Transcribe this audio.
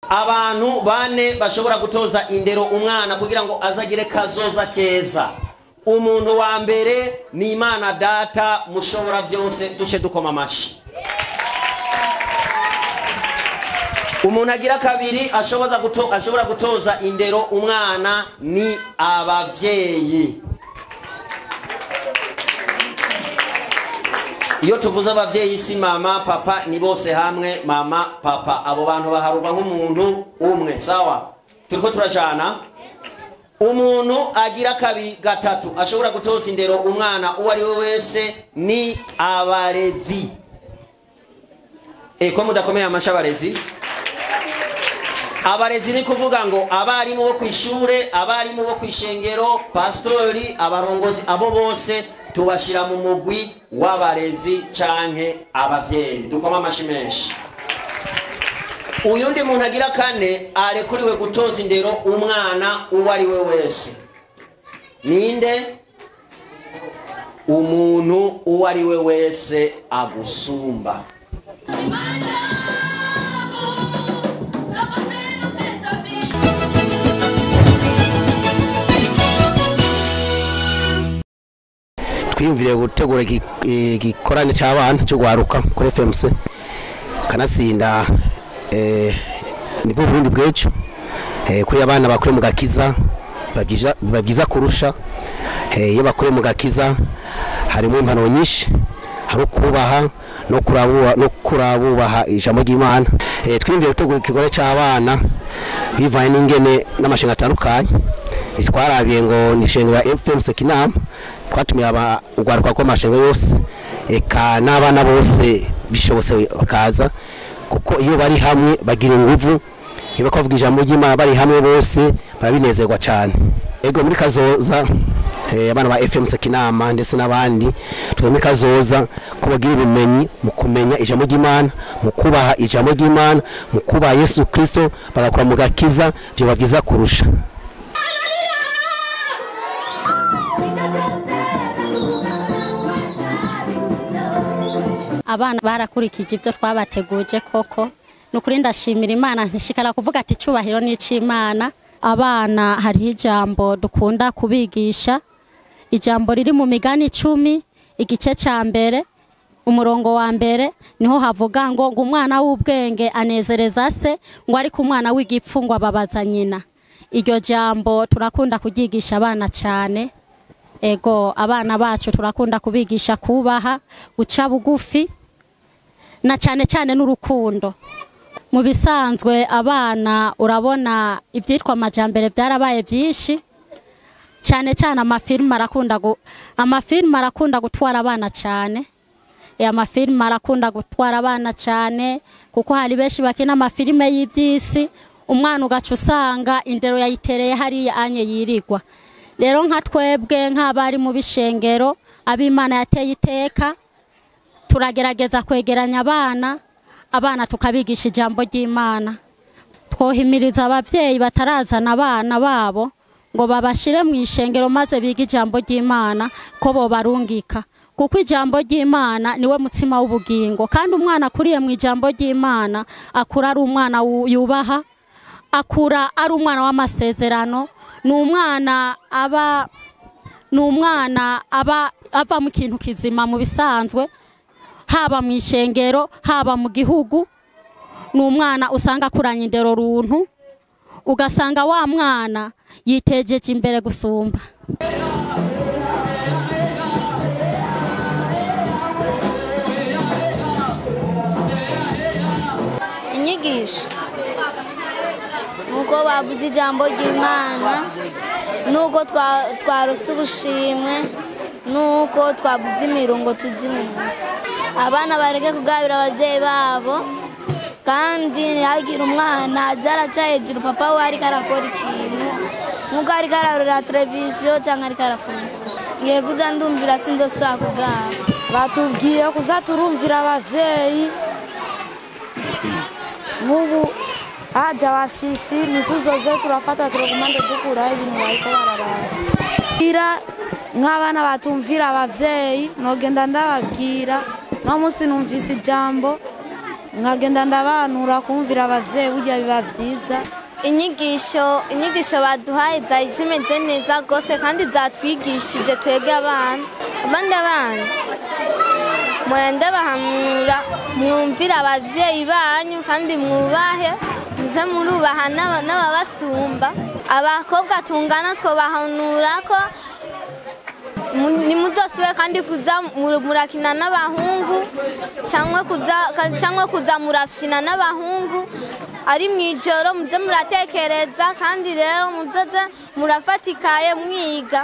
Abantu bane bashobora gutoza indero umwana kugira ngo azagire kazoza keza. Umuntu wa mbere ni Imana Data mushobora byose, dushe dukoma amashi. Umuntu agira kabiri ashobora gutoza indero umwana ni abavyeyi. Iyo tuvuze abavyeyi si mama papa, ni bose hamwe, mama papa, abo bantu baharurwa nk'umuntu umwe. Sawa, turiko turajana. Umuntu agira kabi gatatu ashobora gutoza indero umwana uwo ari we wese ni abarezi. Ko mudakomeye amasha abarezi? Abarezi ni kuvuga ngo abarimu bo kwishure, abarimu bo kwishengero, pastori, abarongozi, abo bose tubashira mu mugwi w'abarezi canke abavyeyi. Dukoma amashi menshi. Uyundi muntu agira kane arekuriwe gutoza indero umwana uwo ari we wese ninde? Umuntu uwo ari we wese agusumba. Twiyumviriye gutegura igikorane cy'abana cyo gwaruka kuri FMC kanasinda, nibwo Burundi bw'ejo, ko abana bakure mu gakiza babyiza kurusha. Iyo bakure mu gakiza harimo impano nyinshi, hari kubaha no kurabubaha ijambo ry'Imana. Twiyumviriye gutegura igikorane cy'abana bivanye n'ingene n'amashinga atandukanye. Twarabiye ngo nishenga FMC Kinama, twatumiye ugwaruka kw'amashenga yose eka n'abana bose bishobose bakaza, kuko iyo bari hamwe bagira inguvu. Iyo bavuga ijambo ry'Imana bari hamwe bose barabinezerwa cyane. Ego muri kazoza abana ba FMC Kinama ndetse n'abandi twe muri kazoza ko bagira ubumenyi mu kumenya ijambo ry'Imana, mu kubaha ijambo ry'Imana, mu kubaha Yesu Kristo, bagakora mu gakiza byo babyiza kurusha. Abana barakurikije ibyo twabateguje koko, nukuri ndashimira Imana, ntishikara kuvuga ati cyubahiro n'icimana. Abana hariho ijambo dukunda kubigisha, ijambo riri mu migani 10 igice ca mbere umurongo wa mbere, niho havuga ngo umwana w'ubwenge anezereza se, ngo ariko umwana w'igipfu ngo ababaza nyina. Iryo jambo turakunda kugigisha abana cyane. Ego abana bacu turakunda kubigisha kubaha, guca bugufi na cyane cyane n'urukundo. Mu bisanzwe abana urabona ibyitwa amajambere byarabaye byinshi cyane cyane amafilm arakunda gutwara abana cyane. Amafilm arakunda gutwara abana cyane kuko hari benshi bakina amafilme y'ibyisi, umwana ugaca usanga indero yayitereye hariya anye yirigwa. Rero nka twebwe nk'abari mu bishengero ab'Imana yateye iteka, turagerageza kwegeranya abana tukabigisha ijambo ry'Imana. Twohimiriza abavyeyi batarazana abana babo ngo babashire mu ishengero maze bige ijambo ry'Imana ko bo barungika, kuko ijambo ry'Imana niwe mutsima w'ubugingo, kandi umwana akuriye mu ijambo ry'Imana akura ari umwana yubaha, akura ari umwana w'amasezerano, ni umwana aba ava mu kintu kizima mu bisanzwe, haba mu ishengero haba mu gihugu. Ni umwana usanga akuranye indero runtu, ugasanga wa mwana yitejeje imbere gusumba. Inyigisho nuko bavuze ijambo ry'Imana, nuko twarose ubushimwe, nuko twabuze imirongo tuzi mu mutwe. Abana bareke kugabira ababyeyi babo, kandi ntihagire umwana aza araca hejuru papa we ariko arakora ikintu, nkuko ariko ararora televiziyo cyangwa ariko arafungura. Ngiye kuza ndumvira sinzosubira kugaba. Batubwiye kuza turumvira abavyeyi, nk'ubu haja abashitsi ntituzoze turafata telekomande dukuraho ibintu bariko bararaba. Nk'abana batumvira abavyeyi nogenda ndababwira, no munsi numvise ijambo Nkagenda ndabanura kumvira abavyeyi, burya biba vyiza. Inyigisho baduhaye zari zimeze neza rwose, kandi zatwigishije twebwe abana. Abandi abana murandabahanura, mwumvire abavyeyi banyu kandi mwubahe, muze murubaha n'ababasumba. Abakobwa tungana twobahanura ko nimuzosubire kandi kuza murakina n'abahungu, cyangwa kuza murafyina n'abahungu ari mw'ijoro. Muze muratekereza, kandi rero muzoze murafatikaye mwiga.